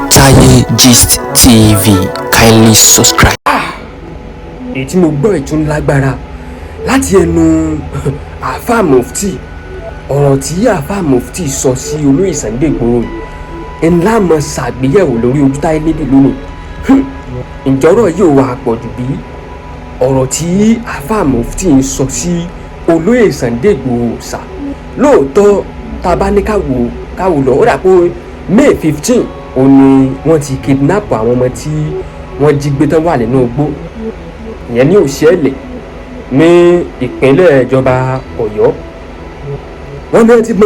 Ojútáyé Gist TV. Kindly subscribe. Èyí tí mo gbọ́ ìtún lágbára láti ẹnu Àáfàá Mufti, ọ̀rọ̀ tí Àáfàá Mufti sọ sí olóyè Sunday Igboho yìí ńlá mọ̀ ṣàgbéyẹ̀wò lórí Ojútáyé lédè lónìí. Ǹjọ́rọ̀ yóò wà pọ̀jù bí ọ̀rọ̀ tí Àáfàá Mufti ń sọ sí olóyè Sunday Igboho sà? Lóòótọ́, tá a bá ní káwò lọ, ó dà pé May 15 òun ni wọ́n ti kidnap àwọn ọmọ tí wọ́n jí gbé tán wà nínú igbó ìyẹn ní Òṣèlè ní ìpínlẹ̀ ìjọba Ọ̀yọ́. Wọ́n náà ti mọ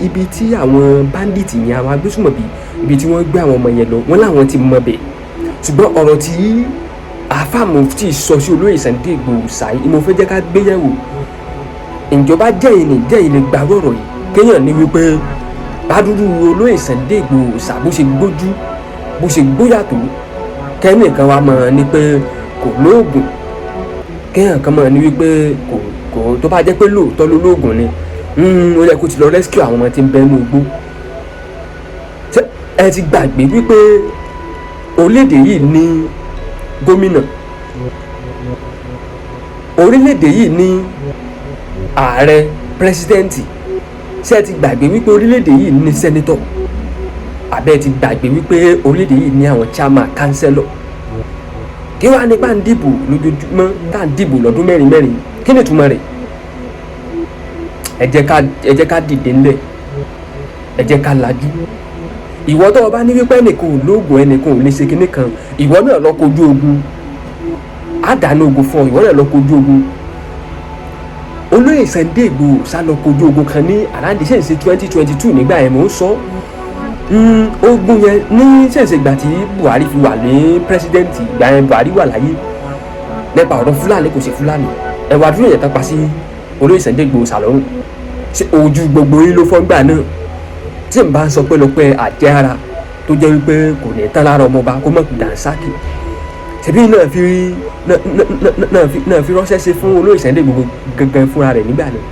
ibi tí àwọn bandit yẹn, àwọn agbésùmọ̀bí, ibi tí wọ́n gbé àwọn ọmọ yẹn lọ. Wọ́n láwọn ti mọ bẹ̀, ṣùgbọ́n ọ̀rọ̀ tí Àáfàá Mufti sọ sí olóyè Sunday Igboho ṣáì mo fẹ́ jẹ́ ká gbéyẹ̀wò. Ìjọba jẹ́ ìní gbàrú ọ̀rọ̀ yìí, kéèyàn ní wípé bádúrú olóyè Sunday Igboho ṣá, bó ṣe gbójú, bó ṣe gbóyà tó, kẹ́nìkan wa mọ̀ ní pé kò lóògùn, kéèyàn kan mọ̀ ní wípé kò tó bá jẹ́ pé lóòótọ́ ló lóògùn ni, ó yẹ kó ti lọ rescue àwọn ọmọ tí ń bẹ nínú igbó. Ẹ ti gbàgbé wípé orílẹ̀-èdè yìí ní gómìnà, orílẹ̀-èdè yìí ní ààrẹ, president? Ṣé ẹ ti gbàgbé wípé orílẹ̀-èdè yìí ní senator? Àbẹ́ ẹ ti gbàgbé wípé orílẹ̀-èdè yìí ní àwọn chairman, councillor? Kí wàá nípa ń dìbò lójoojúmọ́, tá à ń dìbò lọ́dún mẹ́rin mẹ́rin? Kí ni ìtumọ̀ rẹ̀? Ẹ jẹ́ ká dìde ńlẹ̀, ẹ jẹ́ ká lajú. Ìwọ tó o bá ní wípé ẹnìkan ò lóògùn, ẹnìkan ò lè ṣe kinní kan, ìwọ náà lọ kojú ogun, á dáná ogun fún ọ. Ìwọ náà lọ kojú ogun. Olóyè Sunday Igboho sá lọ kojú ogun kan ní around ṣẹ̀ṣẹ̀ 2022. Nígbà yẹn mò ń sọ ogun yẹn ní ṣẹ̀ṣẹ̀ ìgbà tí Buhari fi wà ní president. Ìgbà yẹn Buhari wà láyé, nípa ọ̀rọ̀ Fúlàní kò sí Fúlàní. Ẹ̀wà dúró yẹn tán pa sí olóyè Sunday Igboho sàlọ́rùn. Ṣé ojú gbogbo yín ló fọ́ngbà náà? Tí n bá ń sọ pé lọ́pẹ́ àjẹ́ ara tó jẹ́ wípé kò ní tán lára ọmọọba kó mọ̀ dànsákì, ṣebí náà fi ránṣẹ́ ṣe fún olóyè Sunday Igboho gangan fúnra rẹ̀ nígbà náà.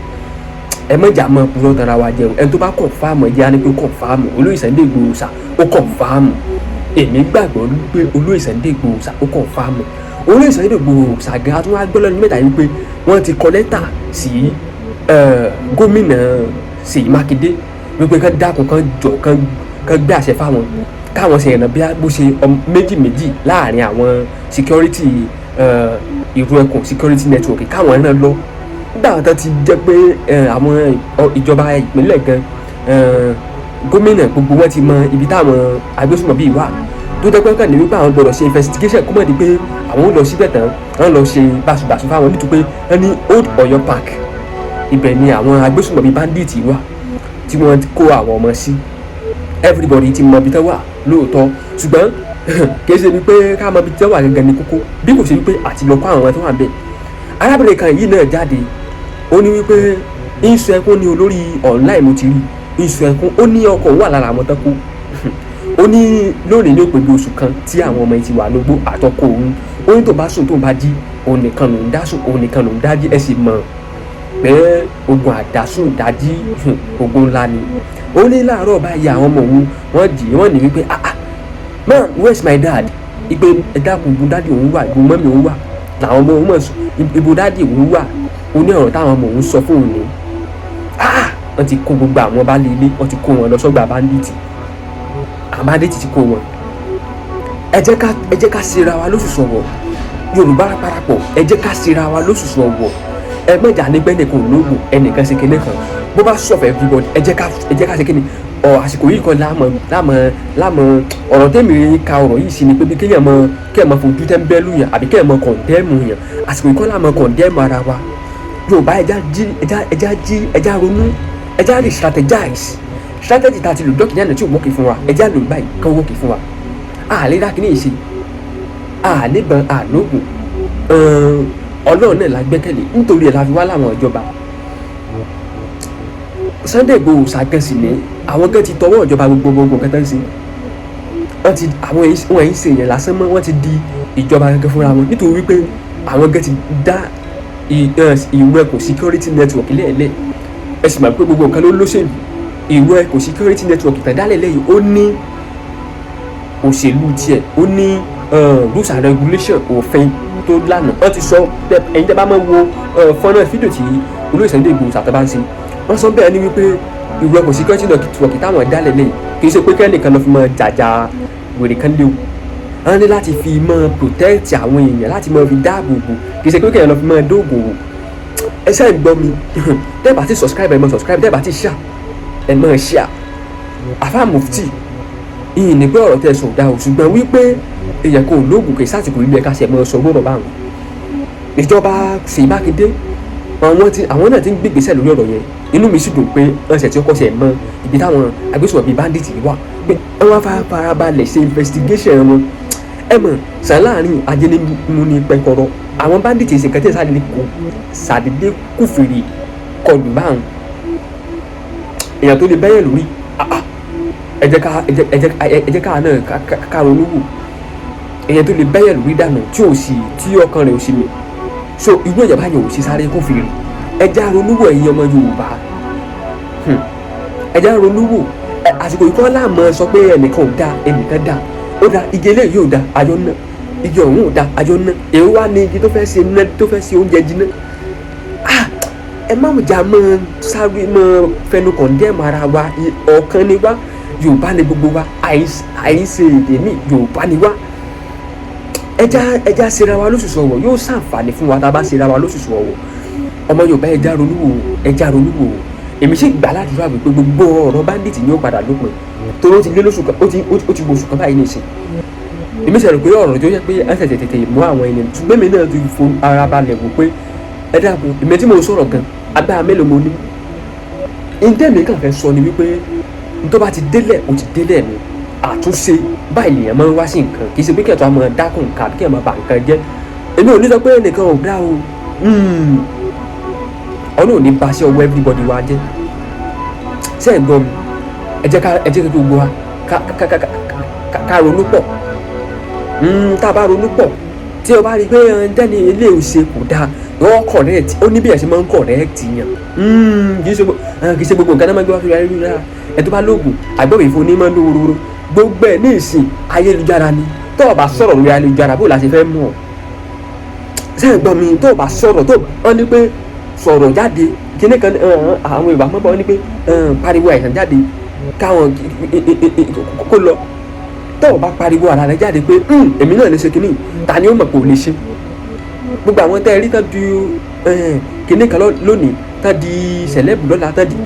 Ẹ mọ̀jà mọ̀ purọ́ tara wa jẹun. Ẹni tó bá confirm, ẹ jẹ́ á ní pé confirm olóyè Sunday Igboho sà, ó confirm. Èmi gbàgbọ́ pé olóyè Sunday Igboho sà, ó confirm. Olóyè Sunday Igboho sà gan, a tún wá gbọ́ lẹ́nu mẹ́ta yìí pé wọ́n ti kọ lẹ́tà sí gómìnà Ṣèyí Mákindé wípé kán dákun, kán jọ, kán gbé àṣẹ fáwọn káwọn ṣe ìrànà bí bó ṣe méjì méjì láàrin àwọn security, Ìrù Ẹkùn security network, káwọn náà lọ. Nígbà tó ti jẹ́ pé àwọn ìjọba ìpínlẹ̀ gan, gómìnà, gbogbo wọn ti mọ ibi táwọn agbésùnmọ̀bí wà, tó jẹ́ pé kàn ní wípé àwọn gbọ́dọ̀ ṣe investigation, kó mọ̀ di pé àwọn ò lọ síbẹ̀ tán, wọ́n lọ ṣe báṣubàṣu fáwọn, nítorí pé wọ́n ní Old Ọ̀yọ́ Park, ibẹ̀ ni àwọn agbésùnmọ̀bí bandit wà tí wọ́n kó àwọn ọmọ sí. Everybody ti mọ ibi tán wà lóòótọ́, ṣùgbọ́n kì í ṣe wípé ká mọ ibi tán wà gangan ní kókó, bí kò ṣe wípé àti lọ kó àwọn ọmọ tó wà bẹ́ẹ̀. Arábìnrin kan yìí náà jáde, ó ní wípé ń sọ ẹkún ní olórí online, mo ti rí ń sọ ẹkún. Ó ní ọkọ wà lára àwọn tán kú. Ó ní lónìí ní òpè bí oṣù kan tí àwọn ọmọ yìí ti wà lógbó àtọkọ òun. Ó ní tó bá sùn, tó bá jí, òun nìkan lòún dá sùn, òun nìkan lòún dá jí. Ẹ sì mọ̀ pé ogun àdásùn dájí, ogun ńlá ni. Ó ní láàárọ̀ báyìí, àwọn ọmọ òun wọ́n jì wọ́n ní wípé, "Ah ah, man, where's my dad?" Ipe ẹ dákun, ibo daddy òun wà? Ibo mummy òun wà? Làwọn ọmọ òun mọ̀ sùn, ibo daddy òun wà? Ó ní ọ̀rọ̀ táwọn ọmọ òun sọ fún òun ní, ah, wọ́n ti kó gbogbo àwọn baálé ilé, wọ́n ti kó wọn lọ sọ́gbà bandit. Àwọn bandit ti kó wọn. Ẹ jẹ́ ká ṣera wa lóṣùṣù ọ̀wọ̀. Yorùbá parapọ̀, ẹ jẹ́ ká ṣera wa lóṣùṣù ọ̀wọ̀. Ẹ mọ̀jà nígbẹ́ nìkan olóògùn, ẹnìkan ṣe kinní kan, bó bá sọ̀fẹ̀ everybody. Ẹ jẹ́ ká ṣe kinní ọ. Àsìkò yìí kan láàmọ̀ ọ̀rọ̀ tẹ́mi ka ọ̀rọ̀ yìí sí ni pé bí kéèyàn mọ fojú tẹ́ńbẹ́lú yàn àbí kéèyàn mọ condemn yàn. Àsìkò yìí kan láàmọ̀ condemn ara wa. Yorùbá, ẹ já jí, ẹ já jí, ẹ já ronú, ẹ já rí strategize. Strategy tá a ti lò dọ́kìnrin àná tí ò wọ́ọ̀kì fún wa, ẹ já lò báyìí kán wọ́ọ̀kì fún wa. Àlè dákìní yìí ṣe àlébọn àlógún, Ọlọ́run náà la gbẹ́kẹ̀lé, nítorí ẹ̀ la fi wá láwọn ìjọba. Sunday Igboho ṣàgẹ́sì ní àwọn gan ti tọwọ́ ìjọba gbogbo gbogbo nǹkan tó ń ṣe. Wọ́n ti àwọn wọn yìí ṣe yẹn lásán mọ́, wọ́n ti di ìjọba gẹ́gẹ́ fúnra wọn, nítorí wípé àwọn gan ti dá Ìrù Ẹkùn security network lẹ́ẹ̀lẹ́. Ẹ sì mọ̀ pé gbogbo nǹkan ló lóṣèlú. Ìrù Ẹkùn security network ìtàndálẹ̀ lẹ́yìn ó ní Òṣèlú tiẹ̀ ó ní rules and regulation, òfin tó lànà. Wọ́n ti sọ, ẹ̀yin tẹ́ bá máa wo fọ́nrán fídíò tí olóyè Sunday Igboho ṣàtọ́ bá ń ṣe, wọ́n sọ bẹ́ẹ̀ ni wípé ìrù ẹkùn security network táwọn dálẹ̀ lẹ́yìn, kì í ṣe pé kẹ́nìkan lọ fi máa jàjà wèrè kan léwu. Wọ́n ní láti fi máa protect àwọn èèyàn, láti máa fi dáàbò bò, kì í ṣe pé kẹ́nìkan lọ fi máa dóògùn wò. Ẹ ṣe ń gbọ́ mi? Tẹ́ bá ti subscribe, ẹ máa subscribe. Tẹ́ bá ti share, ẹ máa share. Àfa Mufti, ìyìn ní pé ọ̀rọ̀ tẹ́ sọ dá o, ṣùgbọ́n wípé èèyàn kò lóògùn, kì í sásìkò ilé ẹ̀ka ṣẹ̀ mọ́ sọ gbọ́dọ̀ báwọn. Ìjọba Ṣèyí Mákindé, àwọn náà ti ń gbégbèsè lórí ọ̀rọ̀ yẹn. Inú mi sì dùn pé ọ̀sẹ̀ tí ó kọ́sẹ̀ mọ ibi táwọn agbésùnmọ̀ bíi bandit wà, pé wọ́n fa farabalẹ̀ ṣe investigation wọn. Ẹ mọ̀ sàn láàrin ajé ní mú ní pẹ́kọ̀rọ̀ àwọn bandit ṣe nǹkan tí ẹ̀ kò sàdédé kùfìrì kọlù báwọn èèyàn tó lè bẹ́yẹ̀ lórí. Ẹ jẹ́ ká náà ká ronú wò, èèyàn tó lè bẹ́yẹ̀ lórí dànù tí ò sì tí ọkàn rẹ̀ ò sì mì so, irú èèyàn báyìí ò sí sáré kófìrí. Ẹ jẹ́ á ronú wò, ẹ̀yin ọmọ Yorùbá, ẹ jẹ́ á ronú wò. Àsìkò yìí kọ́ láàmú sọ pé ẹnìkan ò dáa, ẹnìkan dáa, ó dáa, igi eléyìí ò dáa, ayọ̀ ná, igi ọ̀hún ò dáa, ayọ̀ ná. Èyí wá ní igi tó fẹ́ ṣe ná, tó fẹ́ ṣe oúnjẹ jiná. Ah, ẹ má jà mọ́ sáré mọ́ fẹnu condemn ara wa. Ọ̀kan ni wá, Yorùbá ni gbogbo wa, àìsè èdè mi, Yorùbá ni wá. Ẹja ṣera wa lóṣooṣù ọ̀wọ̀, yóò ṣàǹfààní fún wa tá a bá ṣera wa lóṣooṣù ọ̀wọ̀. Ọmọ Yorùbá, ẹja ronú wò, ẹja ronú wò. Èmi sì gbà ládùúrà wípé gbogbo ọ̀rọ̀ bandit ni ó padà lópin, torí ó ti lé lóṣù kan, ó ti wo oṣù kan báyìí nìsín. Èmi sì rò pé ọ̀rọ̀ tó yẹ pé ẹ ṣẹ̀ṣẹ̀ tètè mú àwọn ènìyàn, ṣùgbọ́n èmi náà ti fo ara balẹ̀ wò pé ẹ dákun, èmi tí mo sọ̀rọ̀ gan, agbára mélòó mo ní? Ǹtẹ́ mi kàn fẹ́ sọ ni wípé ntọ́ bá ti délẹ̀, ó ti délẹ̀ ni. Àtúnṣe báyìí lèèyàn máa ń wá sí nǹkan, kì í ṣe pé kẹ̀tọ́ àmọ́ dákùn nǹkan àbí kẹ̀ máa bà nǹkan jẹ́. Èmi ò ní sọ pé ẹnìkan ò dá o. Ọlọ́run ò ní ba sí ọwọ́ everybody wa jẹ́. Ṣé ẹ̀ gbọ́ mi? Ẹ jẹ́ ká gbogbo wa ká ronú pọ̀. Tá a bá ronú pọ̀, tí o bá rí i pé ẹni ilé ìṣe kò dáa, wọ́n correct. Ó ní bí ẹ̀ ṣe máa ń correct yàn. Kì í ṣe gbogbo nǹkan náà máa ń gbé wá sórí ayélujára. Ẹ tó bá lóògùn àgbọ̀wé fún onímọ̀ lówórówóró, gbogbo ẹ̀ ní ìsìn ayélujára ni. Tó o bá sọ̀rọ̀ lórí ayélujára, bó la ṣe fẹ́ mọ̀ ọ́? Ṣé ẹ gbọ́ mi? Tó o bá sọ̀rọ̀, tó wọ́n ní pé sọ̀rọ̀ jáde kíní kan, àwọn Yorùbá mọ́ bọ́ ní pé pariwo àìsàn jáde káwọn kó lọ. Tó o bá pariwo ara rẹ jáde pé èmi náà lè ṣe kíní, ta ni ó mọ̀ pé o lè ṣe? Gbogbo àwọn tẹ́ ẹ rí tán di kíní kan lónìí, tán di celeb lọ́la, tán di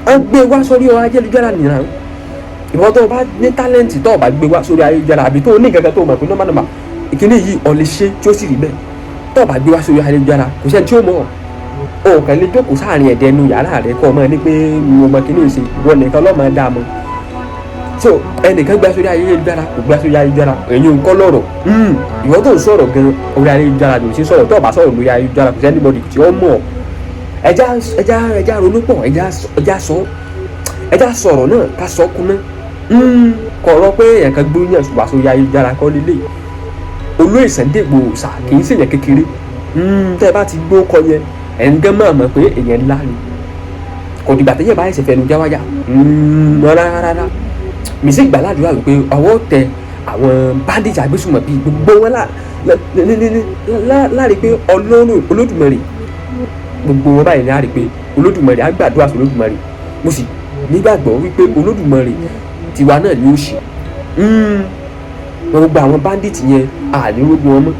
wọ́n gbé wá sórí ayélujára nìyẹn. Ìwọ tó o bá ní talent, tó o bá gbé wá sórí ayélujára, àbí tó o ní nǹkan kan tó o mọ̀ pé normal normal ìkíní yìí ọ̀ lè ṣe tí ó sì rí bẹ́ẹ̀, tó o bá gbé wá sórí ayélujára, kò sẹ́ni tí ó mọ̀ ọ́. O kàn lè jókòó sáàrin ẹ̀dẹ̀ ẹnu yàrá rẹ, kọ́ ọ mọ̀ ní pé mo mọ kíní ṣe, ìwọ nìkan lọ́ọ́ máa dá a mọ̀. So ẹnìkan gbá sórí ayélujára, kò gbá sórí ayélujára, èyí ń kọ́ lọ́rọ̀. Ìwọ tó ń sọ̀rọ̀ gan, orí ayélujára ló ti sọ̀rọ̀. Tó o bá sọ̀rọ̀ lórí ayélujára, kò sí anybody tí ó mọ̀. Ẹja ronú pọ̀, ẹja sọ, ẹja sọ̀rọ̀ náà, ká sọ kúná kọ̀ọ̀rọ̀ pé èèyàn kan gbóyàn wá sórí ayélujára kọ́ lélẹ̀. Olóyè Sunday Igboho sà kì í ṣèyàn kékeré. Tẹ́ ẹ bá ti gbó kọ yẹn, ẹ̀ ń gán máa mọ̀ pé èèyàn ńlá ni. Kò dìgbà tẹ́yẹ̀ bá ẹsẹ̀ fẹnu jáwáyà rárá rárá. Mi sì gbà ládùúrà wípé ọwọ́ tẹ àwọn bandits, agbésùmọ̀bí, gbogbo wọn láàrin pé Ọlọ́run Olódùmarè, gbogbo wọn báyìí ní àrí pé Olódùmarè á gbàdúrà sí Olódùmarè. Mo sì nígbàgbọ́ wípé Olódùmarè tiwa náà ni ó ṣe gbogbo àwọn bandits yẹn, àní rógun wọn mọ́.